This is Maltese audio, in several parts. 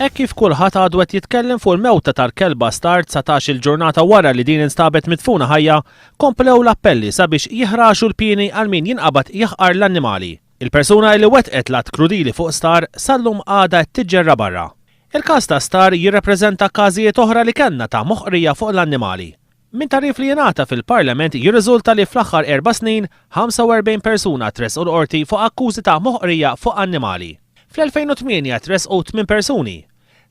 Hekk kif kulħadd għadu qed jitkellem fuq il-mewta tal-kelba Star 19-il ġurnata wara li din instabet midfuna ħajja, komplew l-appelli sabiex jiħraxu l-pieni għal min jinqabad jaħqar l-annimali. Il-persuna li wettqet l-att krudili fuq Star sal-lum għadha qed tiġġerra barra. Il-każ ta' Star jirrappreżenta każijiet oħra li kellna ta' moħqrija fuq l-annimali. Minn tagħrif li jingħata fil-Parlament jirriżulta li fl-aħħar erba' snin, 45 persuna tressqu l-Qorti fuq akkużi ta' moħqrija fuq annimali. Fl-2008 tressqu tmien persuni.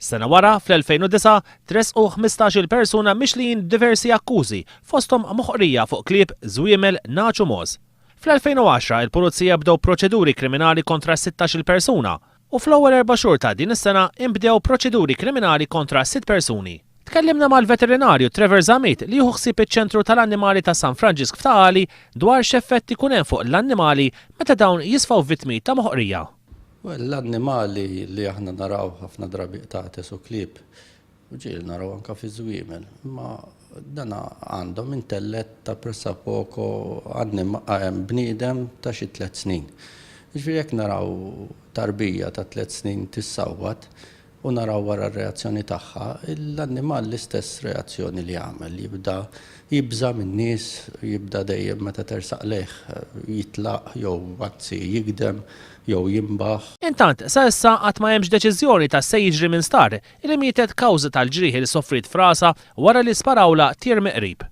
Sena wara, fl-2009, tressqu 15-il persuna mixlijin b'diversi akkużi, fosthom moħqrija fuq klieb, żwiemel, nagħaġ u mogħoż. Fl-2010, il-Pulizija bdew proċeduri kriminali kontra 16-il persuna u fl-ewwel erba' xhur ta' din is-sena inbdew proċeduri kriminali kontra sitt persuni. Tkellimna mal-veterinarju Trevor Zammit li jieħu ħsieb iċ-Ċentru tal-Annimali ta' San Franġisk f'Ta' Qali dwar x'effett ikun hemm fuq l-annimali meta dawn jisfaw vittmi ta' moħqrija. Well, l-annimali li aħna naraw ħafna drabi qtates u klieb, u ġieli naraw anka fi żwiemel, imma dana għandhom intellett ta' pressapoko bniedem ta' xi 3 snin. Ġifieri jekk naraw tarbija ta' 3 snin tissawwat, u naraw wara r-reazzjoni tagħha, l-annimal l-istess reazzjoni li għamel, jibda jibża min-nies, jibda dejjem meta tersaq lejh jitlaq jew anzi jigdem jew jimbaħ. Intant, sa issa qatt ma hemmx deċiżjoni ta' se jiġri minn Star li mietet kawża tal-ġrieħi li soffrit f'rasha wara li sparawla tir miqrib.